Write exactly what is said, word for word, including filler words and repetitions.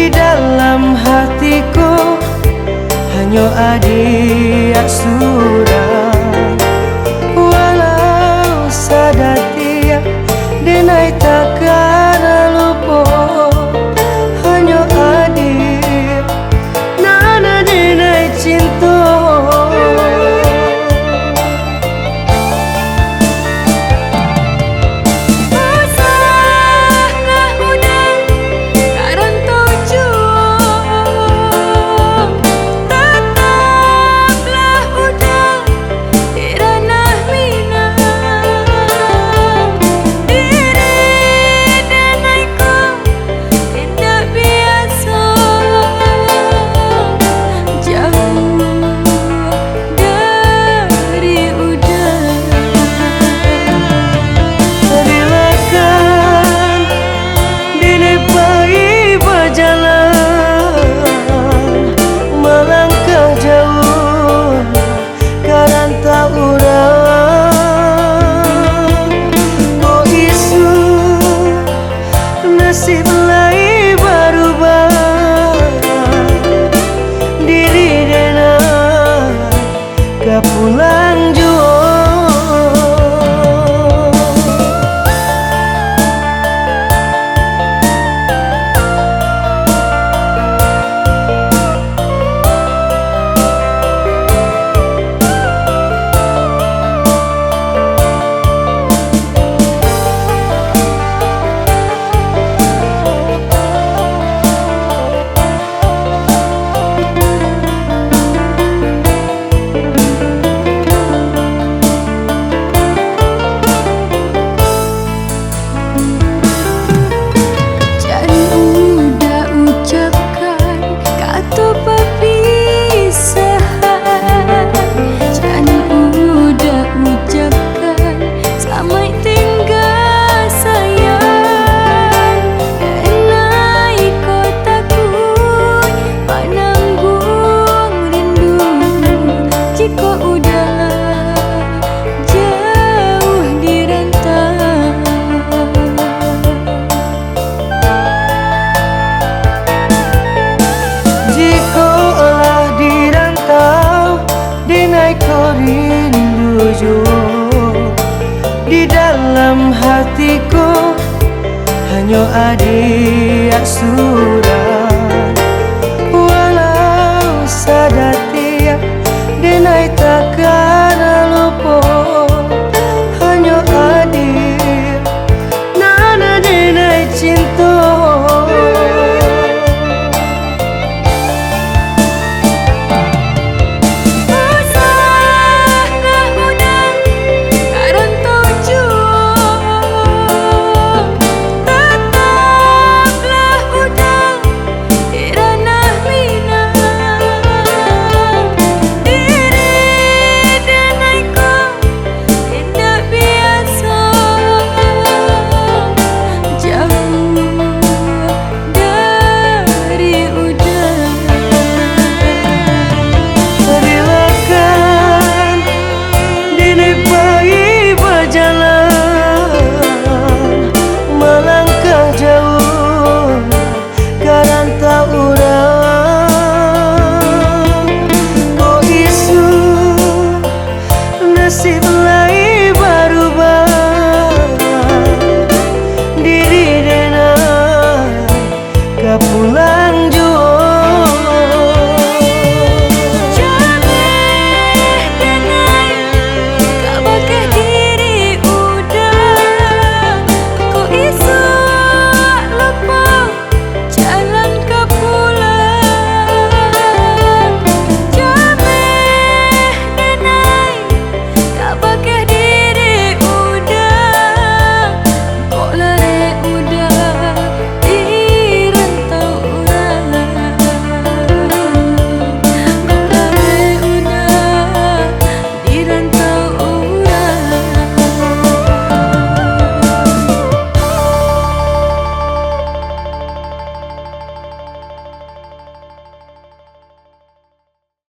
Dalam hatiku hanyo adiak surang. Walau sadatiak denai takana lupo, hanyo adiak nan denai cinto. Usahlah udah karantau juo, tataplah udah di ranah Minang. Diri denai ko indak biaso, jauah dari udah. Rilakan denai pai bajalan, malangkah jauah karantau urang. Kok isuak nasib lai barubah, diri denai ka pulang juo. Jan udah ucapkan kato papisahan, jan udah ucapkan samaik tingga sayang. Denai ko takuik manangguang rindu, jikok udah jauah di rantau. Jikok lah di rantau, denai ko rindu juo. Di dalam hatiku hanyo adiak surang. Walau sadatiak denai takana lupo, hanyo adiak nan denai cinto. Usahlah udah karantau juo, tataplah udah di ranah Minang. Diri denai ko indak biaso, jauah dari udah. Rilakan denai pai bajalan, malangkah jauah karantau urang. Kok isuak nasib lai barubah, diri denai ka pulang.